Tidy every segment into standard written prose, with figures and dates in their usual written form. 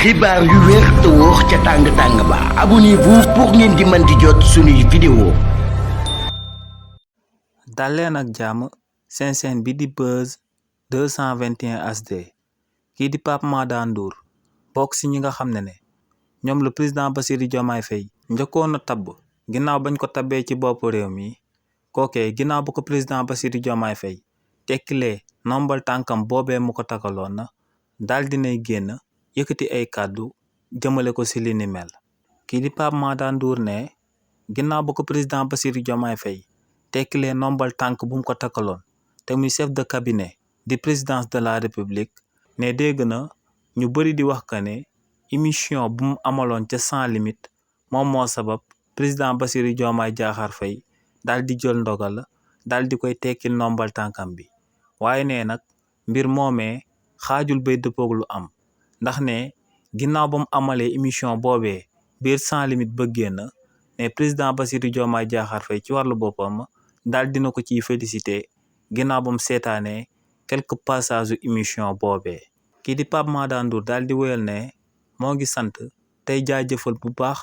xibaar yu wér te wóor ca tàng-tàng ba abonnez-vous pour ngeen di mën di jot suñuy vidéo. dal leen ak jàmm seen chaîne bi di Buzz 221 HD kii di Pape Maada Ndour bokk si ñi nga xam ne ñoom la président Bassirou Diomaye Faye njëkkoon a tabb ginnaaw bañ ko tabbee ci bopp réew mi kookee ginnaaw bu ko président Bassirou Diomaye Faye tekkilee nombal tànkam boobee mu ko takaloon na daal dinay génn yëkkati ay kàddu jëmale ko si li ni mel. kii di Pape Maada Ndour ne ginnaaw bu ko président Bassirou Diomaye Faye tekkilee nombal tànk bu mu ko takkaloon te muy chef de cabinet di présidence de la république ne dégg na ñu bëri di wax que ne émission bu mu amaloon ca sans limite moom moo sabab président Bassirou Diomaye Diakhar Faye daal di jël ndogal daal di koy tekkil nombal tànkam bi waaye ne nag mbir moomee xaajul bay dëppoog lu am ndax ne ginnaaw ba mu amalee émission boobee biir sans limite ba génn ne président Bassirou Diomaye Diakhar Faye ci wàllu boppam daal dina ko ciy félicité ginnaaw ba mu seetaanee quelques passages émission boobee. kii di Pape Maada Ndour daal di wéyal ne moo ngi sant tey jaajëfal bu baax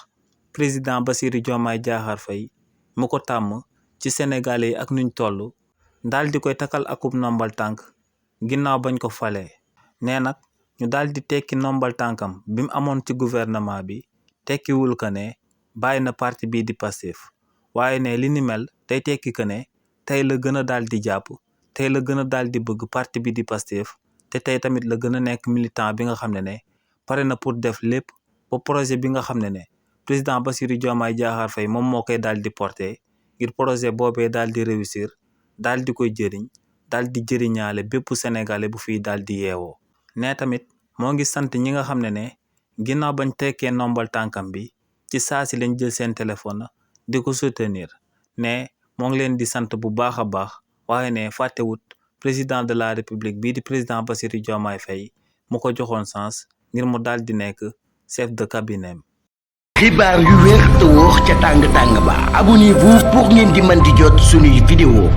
président Bassirou Diomaye Diakhar Faye mu ko tàmm ci Sénégalais yi ak nuñ toll daal di koy takkal akub nombal tànk ginnaaw bañ ko falee nee nag ñu daal di tekki nombal tànkam bi mu amoon ci gouvernement bi tekkiwul que ne bàyyi na parti bii di Pastef waaye ne li ni mel day tekki que ne tey la gën a daal di jàpp tey la gën a daal di bëgg parti bi di Pastef te tey tamit la gën a nekk militant bi nga xam ne pare na pour def lépp ba projet bi nga xam ne président Bassirou Diomaye Diakhar Faye moom moo koy daal di porté ngir projet boobee daal di réussir daal di koy jëriñ daal di jëriñaale bépp sénégalais bu fiy daal di yeewoo. ne tamit moo ngi sant ñi nga xam ne ginnaaw bañ tekkee nombal tànkam bi ci saa si lañ jël seen téléphone di ko soutenir ne moo ngi leen di sant bu baax a baax waaye ne fàttewut président de la république bii di président Bassirou Diomaye Faye mu ko joxoon sens ngir mu daal di nekk chef de cabinet. xibaar yu wér te wóor ca tàng-tàng ba abonnez-vous pour ngeen di mën di jot suñuy vidéo.